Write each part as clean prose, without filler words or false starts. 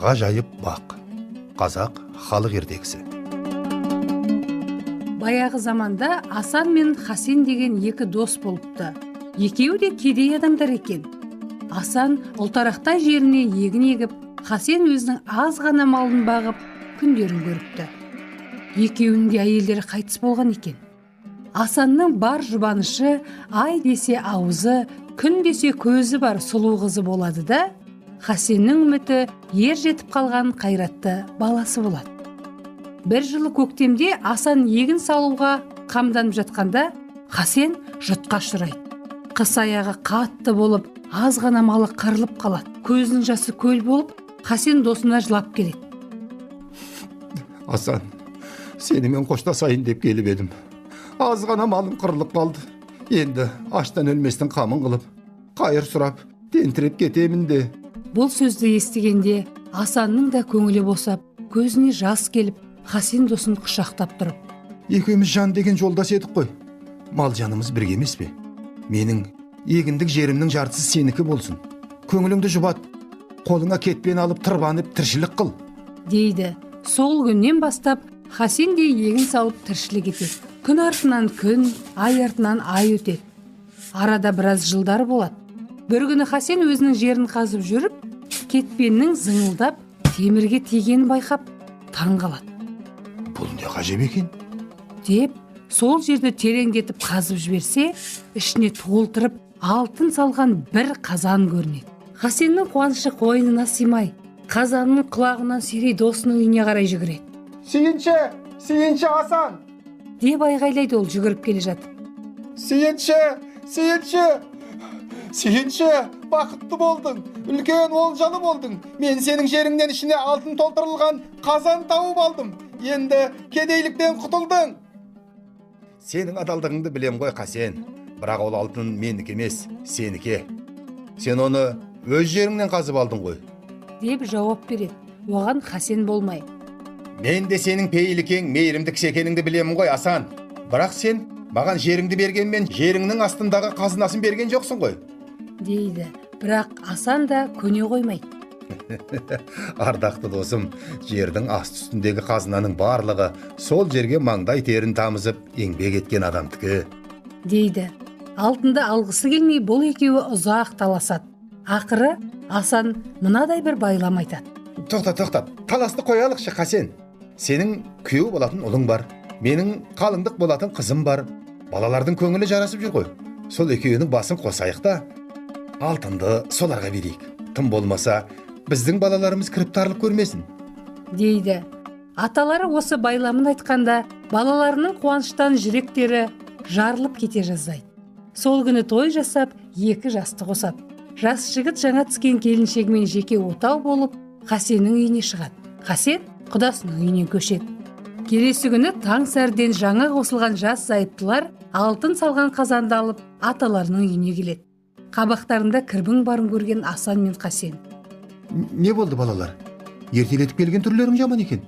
Ғажайып бақ. Қазақ халық ертегісі. Баяғы заманда Асан мен Хасен деген екі дос болыпты. Екеуі де кедей адамдар екен. Асан ұлтарақтай жеріне егін егіп, Хасен өзінің аз ғана малын бағып, күндерін көріпті. Екеуінің де әйелдері қайтыс болған екен. Асанның бар жұбанышы, ай десе аузы, күн десе көзі бар сұлу қызы болады да, Хасеннің үміті ер жетіп қалған қайратты баласы болады. Бір жылы көктемде Асан егін салуға қамданып жатқанда, Хасен жұтқа ұшырайды. Қыс аяғы қатты болып, аз ғана малы қырылып қалады. Көзінің жасы көл болып, Хасен досына жылап келеді. Асан, сенімен қоштасайын деп келіп едім. Аз ғана малым қырылып қалды. Енді аштан өлместің қамын қылып, қайыр сұрап, тентіреп кетемін де. Бұл сөзді естігенде Асанның да көңілі босап, көзіне жас келіп, Хасен досын құшақтап тұрып. Екеуміз жан деген жолдас едік қой. Мал жанымыз бірге емес пе? Менің егіндік жерімнің жартысы сенікі болсын. Көңіліңді жұбат, қолыңа кетпен алып тырбанып тіршілік қыл, дейді. Сол күннен бастап Хасен де егін салып тіршілік етеді. Күн артынан күн, ай артынан ай өтеді. Арада біраз жылдар болады. Бір күні Хасен өзінің жерін қазып жүріп, кетпеннің зыңылдап темірге тигенін байқап таң қалады. Бұл не ғажап екен? Деп сол жерді тереңдетіп қазып жіберсе, ішіне толтырып алтын салған бір қазан көрінеді. Хасеннің қуанышы қойнына сыймай, қазанның құлағынан сүйрей досының үйіне қарай жүгіреді. Сүйінші, сүйінші Асан! Деп айғайлайды ол жүгіріп келе жатып. Сүйінші, сүйінші! Сүйінші, бақытты болдың, үлкен олжалы болдың. Мен сенің жеріңнен ішіне алтын толтырылған қазан тауып алдым. Енді кедейліктен құтылдың. Сенің адалдығыңды білем ғой, Хасен. Бірақ ол алтын менікі емес, сенікі. Сен оны өз жеріңнен қазып алдың ғой, деп жауап береді. Оған Хасен болмай. Мен де сенің пейілі кең, мейірімді кісі екеніңді білемін ғой, Асан. Бірақ сен маған жеріңді бергенмен жеріңнің астындағы қазынасын берген жоқсың ғой, дейді. Бірақ Асан да көне қоймайды. Ардақты досым, жердің асты үстіндегі қазынаның барлығы сол жерге маңдай терін тамызып еңбек еткен адамдікі, дейді. Алтынды алғысы келмей бұл екеуі ұзақ таласады. Ақыры Асан мынадай бір байлам айтады. Тоқта, тоқта, таласты қоялықшы, Хасен. Сенің күйеу болатын ұлың бар, менің қалыңдық болатын қызым бар. Балалардың көңілі жарасып жүр ғой. Сол екеуінің басын қосайық та, алтынды соларға берейік. Тым болмаса, біздің балаларымыз кіріптарлық көрмесін, дейді. Аталары осы байламын айтқанда, балаларының қуаныштан жүректері жарылып кете жаздайды. Сол күні той жасап, екі жасты қосады. Жас жігіт жаңа түскен келіншегімен жеке отау болып, Хасеннің үйіне шығады. Хасен құдасының үйінен көшеді. Келесі күні таң сәріден жаңа қосылған жас зайыптылар алтын салған қазанды алып, аталарының үйіне келеді. Қабақтарында кірбің барын көрген Асан мен Хасен. Не болды, балалар? Ертелетіп келген түрлерің жаман екен,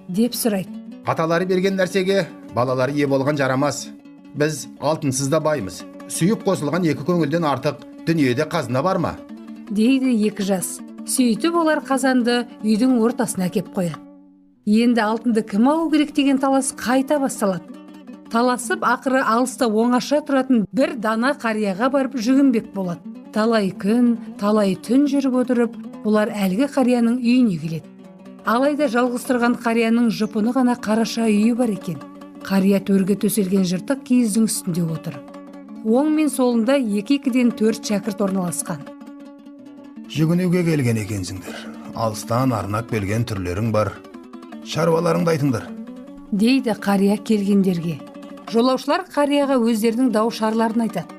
деп сұрайды. Аталары берген нәрсеге балалары ие болған жарамас. Біз алтынсыз да баймыз. Сүйіп қосылған екі көңілден артық дүниеде қазына бар ма? Дейді екі жас. Сөйтіп олар қазанды үйдің ортасына әкеп қояды. Енді алтынды кім алу керек деген талас қайта басталады. Таласып ақыры алыста оңаша тұратын бір дана қарияға барып жүгінбек болады. Талай күн, талай түн жүріп отырып, бұлар әлгі қарияның үйіне келеді. Алайда жалғыз тұрған қарияның жұпыны ғана қараша үйі бар екен. Қария төрге төселген жыртық киіздің үстінде отыр. Оң мен солында екі-екіден төрт шәкірт орналасқан. Жүгінуге келген екенсіңдер. Алыстан арнап келген түрлерің бар. Шаруаларыңды айтыңдар, дейді қария келгендерге. Жолаушылар қарияға өздерінің дау-шарларын айтады.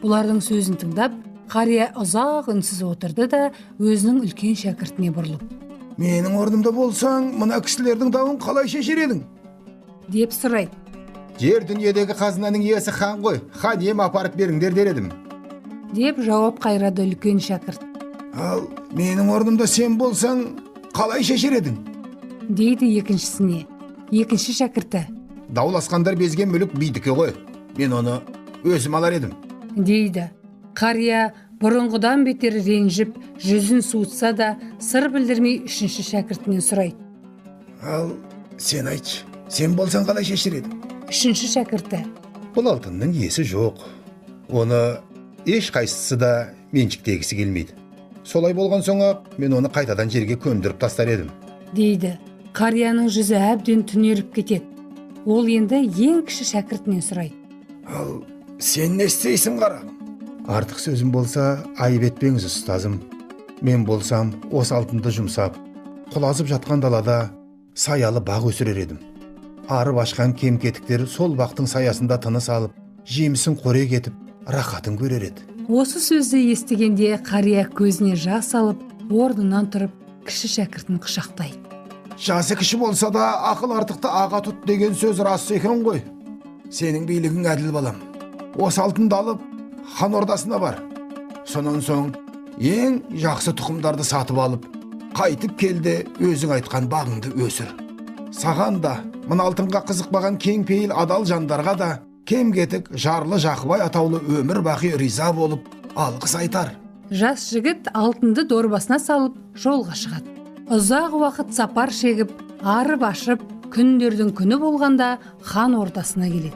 Бұлардың сөзін тыңдап, қария ұзақ үнсіз отырды да өзінің үлкен шәкіртіне бұрылып. Менің орнымда болсаң, мына кісілердің дауын қалай шешер едің? Деп сұрайды. Жер дүниедегі қазынаның иесі хан ғой, хан ем апарып беріңдер дер едім, деп жауап қайрады үлкен шәкірт. Ал менің орнымда сен болсаң, қалай шешер едің? Дейді екіншісіне. Екінші шәкірті. Дауласқандар безген мүлік бидікі ғой. Мен оны өзім алар едім, дейді. Қария Бұрынғыдан бетер ренжіп, жүзін суытса да, сыр білдірмей үшінші шәкіртінен сұрайды. Ал сен айтшы, сен болсаң қалай шешер едің? Үшінші шәкірті. Бұл алтынның иесі жоқ. Оны ешқайсысы да меншіктегісі келмейді. Солай болған соң-ақ мен оны қайтадан жерге көмдіріп тастар едім, дейді. Қарияның жүзі әбден түнеріп кетеді. Ол енді ең кіші шәкіртінен сұрайды. Ал сен не істейсің, қарағым? Артық сөзім болса, айып етпеңіз, ұстазым. Мен болсам, осы алтынды жұмсап, құлазып жатқан далада саялы бақ өсірер едім. Арып ашқан кем-кетіктер сол бақтың саясында тыныс алып, жемісін қорек етіп, рахатын көрер еді. Осы сөзді естігенде қария көзіне жас алып, орнынан тұрып, кіші шәкіртін құшақтайды. Жасы кіші болса да, ақыл артықты аға тұт деген сөз рас екен ғой. Сенің билігің әділ, балам. Осы алтынды алып, хан ордасына бар. Сонан соң ең жақсы тұқымдарды сатып алып, қайтып келді, өзің айтқан бағыңды өсір. Саған да, мына алтынға қызықпаған кең пейіл адал жандарға да, кем кетік жарлы жақыбай атаулы өмір бақи риза болып, алғыс айтар. Жас жігіт алтынды дорбасына салып, жолға шығады. Ұзақ уақыт сапар шегіп, арып ашып, күндердің күні болғанда хан ордасына келеді.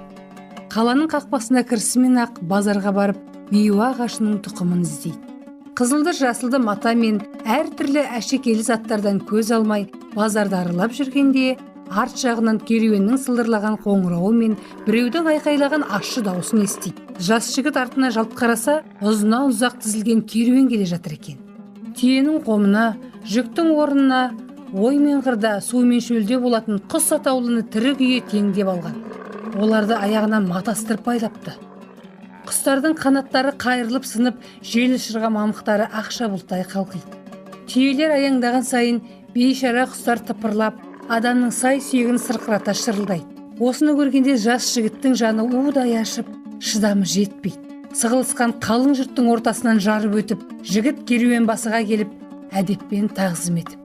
Қаланың қақпасына кірісімен ақ базарға барып, миуа ағашының тұқымын іздейді. Қызылды жасылды мата мен әртүрлі әшекейлі заттардан көз алмай базарды аралап жүргенде, арт жағынан керуеннің сылдырлаған қоңырауы мен біреудің айқайлаған ащы даусын естиді. Жас жігіт артына жалт қараса, ұзыннан ұзақ тізілген керуен келе жатыр екен. Түйенің қомына, жүктің орнына ой мен қырда, су мен шөлде болатын құс атаулыны тірі күйі теңдеп алған. Оларды аяғынан матастырып байлапты. Құстардың қанаттары қайырылып сынып, жел ұшырған мамықтары ақша бұлттай қалқиды. Түйелер аяңдаған сайын бейшара құстар тыпырлап, адамның сай сүйегін сырқырата шырылдайды. Осыны көргенде жас жігіттің жаны удай ашып, шыдамы жетпейді. Сығылысқан қалың жұрттың ортасынан жарып өтіп, жігіт керуен басыға келіп, әдеппен тағзым етіп.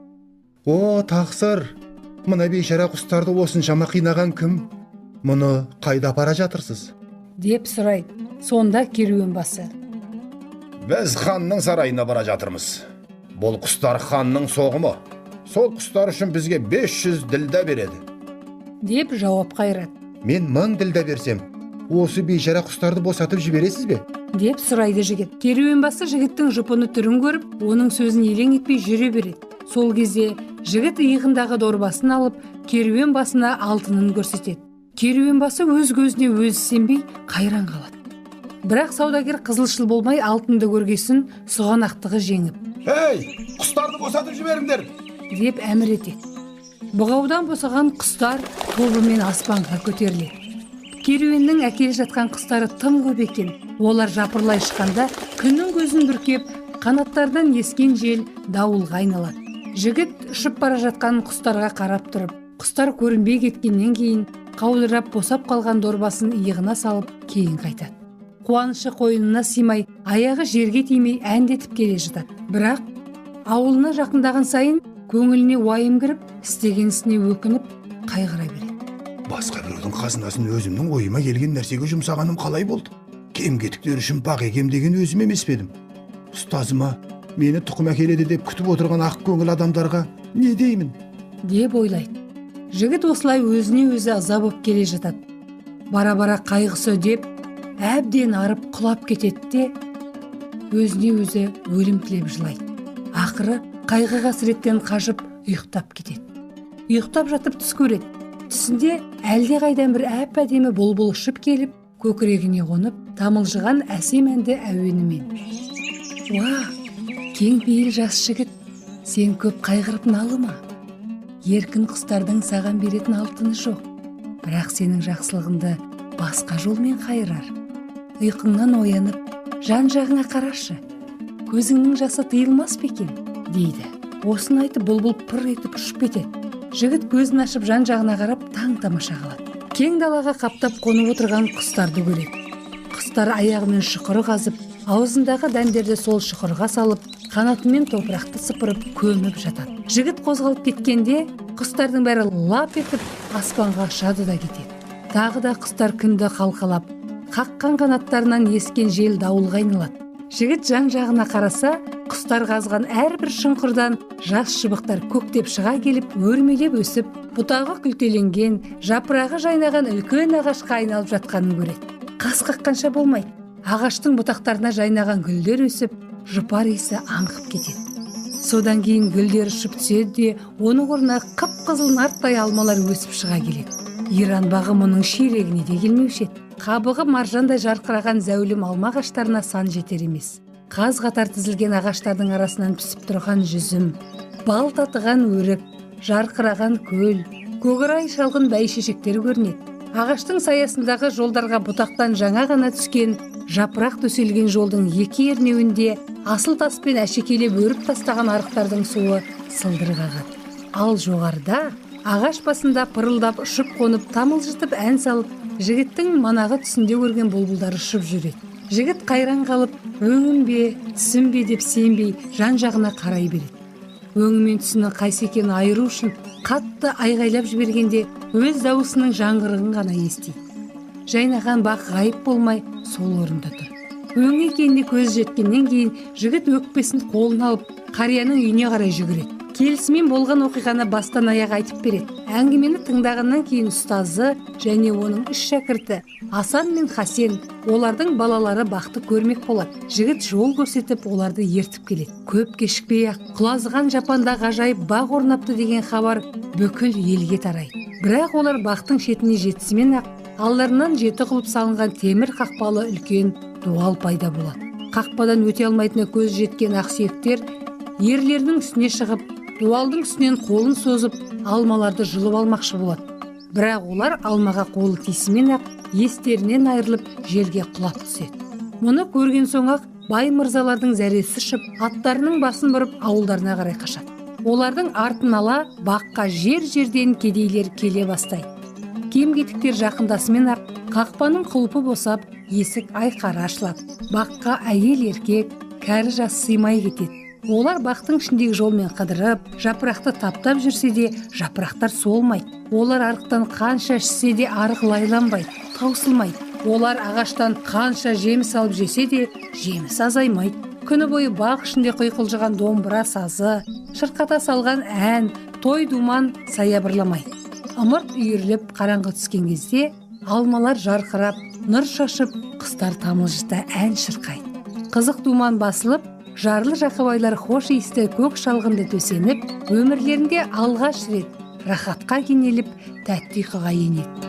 О, тақсыр, мына бейшара құстарды осыншама қинаған кім? Мұны қайда апара жатырсыз? Деп сұрайды. Сонда керуен басы. Біз ханның сарайына бара жатырмыз. Бұл құстар ханның соғымы. Сол құстар үшін бізге 500 ділда береді, деп жауап қайырады. Мен 1000 ділда берсем, осы бейшара құстарды босатып жібересіз бе? Деп сұрайды жігіт. Керуен басы жігіттің жұпыны түрін көріп, оның сөзін елең етпей жүре береді. Сол кезде жігіт иығындағы дорбасын алып, керуен басына алтынын көрсетеді. Керуен басы өз көзіне өзі сенбей қайран қалады. Бірақ саудагер қызылшыл болмай алтынды көргесін сұғанақтығы жеңіп, Ей, құстарды босатып жіберіңдер! Деп әмір етеді. Бұғаудан босаған құстар тобымен аспанға көтеріледі. Керуеннің әкеле жатқан құстары тым көп екен. Олар жапырлай ұшқанда күннің көзін бүркеп, қанаттардан ескен жел дауылға айналады. Жігіт ұшып бара жатқан құстарға қарап тұрып, құстар көрінбей кеткеннен кейін қаудырап босап қалған дорбасын иығына салып кейін қайтады. Қуанышы қойнына сыймай, аяғы жерге тимей әндетіп келе жатады. Бірақ ауылына жақындаған сайын көңіліне уайым кіріп, істеген ісіне өкініп, қайғыра береді. Басқа біреудің қазынасын өзімнің ойыма келген нәрсеге жұмсағаным қалай болды? Кем кетіктер үшін бақ егем деген өзім емес пе едім? Ұстазыма мені тұқым әкеледі деп күтіп отырған ақ көңіл адамдарға не деймін? Деп ойлайды. Жігіт осылай өзіне өзі ыза болып келе жатады. Бара-бара қайғысы үдеп, әбден арып құлап кетеді де, өзіне өзі өлім тілеп жылайды. Ақыры қайғы қасіреттен қашып ұйықтап кетеді. Ұйықтап жатып түс көреді. Түсінде әлдеқайдан бір әп-әдемі бұлбұл ұшып келіп, көкірегіне қонып, тамылжыған әсем әнді әуенімен. Уа, кең пейіл жас жігіт, сен көп қайғырып налыма. Еркін құстардың саған беретін алтыны жоқ, бірақ сенің жақсылығыңды басқа жолмен қайырар. Ұйқыңнан оянып, жан-жағыңа қарашы, көзіңнің жасы тыйылмас па екен, дейді. Осыны айтып бұлбұл пыр етіп ұшып кетеді. Жігіт көзін ашып жан-жағына қарап таң тамаша қалады. Кең далаға қаптап қонып отырған құстарды көреді. Құстар аяғымен шұқыры қазып, аузындағы дәндерді сол шұқырға салып, қанатымен топырақты сыпырып көміп жатады. Жігіт қозғалып кеткенде құстардың бәрі лап етіп аспанға ұшады да кетеді. Тағы да құстар күнді қалқалап, қаққан қанаттарынан ескен жел дауылға айналады. Жігіт жан-жағына қараса, құстар қазған әрбір шұңқырдан жас шыбықтар көктеп шыға келіп, өрмелеп өсіп, бұтағы күлтеленген, жапырағы жайнаған үлкен ағашқа айналып жатқанын көреді. Қас қаққанша болмайды. Ағаштың бұтақтарына жайнаған гүлдер өсіп, жұпар иісі аңқып кетеді. Содан кейін гүлдер ұшып түседі де, оның орнына қып-қызыл нарттай алмалар өсіп шыға келеді. Иран бағы мұның ширегіне де келмеуші еді. Қабығы маржандай жарқыраған зәулім алма ағаштарына сан жетер емес. Қаз қатар тізілген ағаштардың арасынан пісіп тұрған жүзім, бал татыған өрік, жарқыраған көл, көкорай шалғын бәйшешектер көрінеді. Ағаштың саясындағы жолдарға бұтақтан жаңа ғана түскен жапырақ төселген жолдың екі ернеуінде асыл таспен әшекейлеп өріп тастаған арықтардың суы сылдыр қағады. Ал жоғарыда ағаш басында пырылдап ұшып қонып, тамылжытып ән салып, жігіттің манағы түсінде көрген бұлбұлдар ұшып жүреді. Жігіт қайран қалып, өңім бе, түсім бе деп сенбей, жан-жағына қарай береді. Өңі мен түсінің қайсы екенін айыру үшін қатты айғайлап жібергенде өз дауысының жаңғырығын ғана естиді. Жайнаған бақ ғайып болмай сол орында тұр. Өңі екеніне көзі жеткеннен кейін жігіт өкпесін қолына алып, қарияның үйіне қарай жүгіреді. Келісімен болған оқиғаны бастан аяқ айтып береді. Әңгімені тыңдағаннан кейін ұстазы және оның үш шәкірті Асан мен Хасен, олардың балалары бақты көрмек болады. Жігіт жол көрсетіп, оларды ертіп келеді. Көп кешікпей-ақ құлазыған жапанда ғажайып бақ орнапты деген хабар бүкіл елге тарайды. Бірақ олар бақтың шетіне жетісімен-ақ алдарынан жеті құлып салынған темір қақпалы үлкен дуал пайда болады. Қақпадан өте алмайтынына көзі жеткен ақсүйектер ерлерінің үстіне шығып, дуалдың үстінен қолын созып, алмаларды жұлып алмақшы болады. Бірақ олар алмаға қолы тисімен-ақ естерінен айырылып, жерге құлап түседі. Мұны көрген соң-ақ бай мырзалардың зәресі ұшып, аттарының басын бұрып ауылдарына қарай қашады. Олардың артын ала баққа жер-жерден кедейлер келе бастайды. Кем-кетіктер жақындасымен-ақ қақпаның құлпы босап, есік айқара ашылады. Баққа әйел еркек, кәрі жас сыймай кетеді. Олар бақтың ішіндегі жолмен қыдырып, жапырақты таптап жүрсе де, жапырақтар солмайды. Олар арықтан қанша ішсе де арық лайланбайды, таусылмайды. Олар ағаштан қанша жеміс алып жесе де, жеміс азаймайды. Күні бойы бақ ішінде құйқылжыған домбыра сазы, шырқата салған ән, той думан саябырламайды. Ымырт үйіріліп қараңғы түскен кезде алмалар жарқырап, нұр шашып, құстар тамылжыта ән шырқайды. Қызық думан басылып, жарлы жақыбайлар хош иісті көк шалғынды төсеніп, өмірлерінде алғаш рет рахатқа кенеліп, тәтті ұйқыға енеді.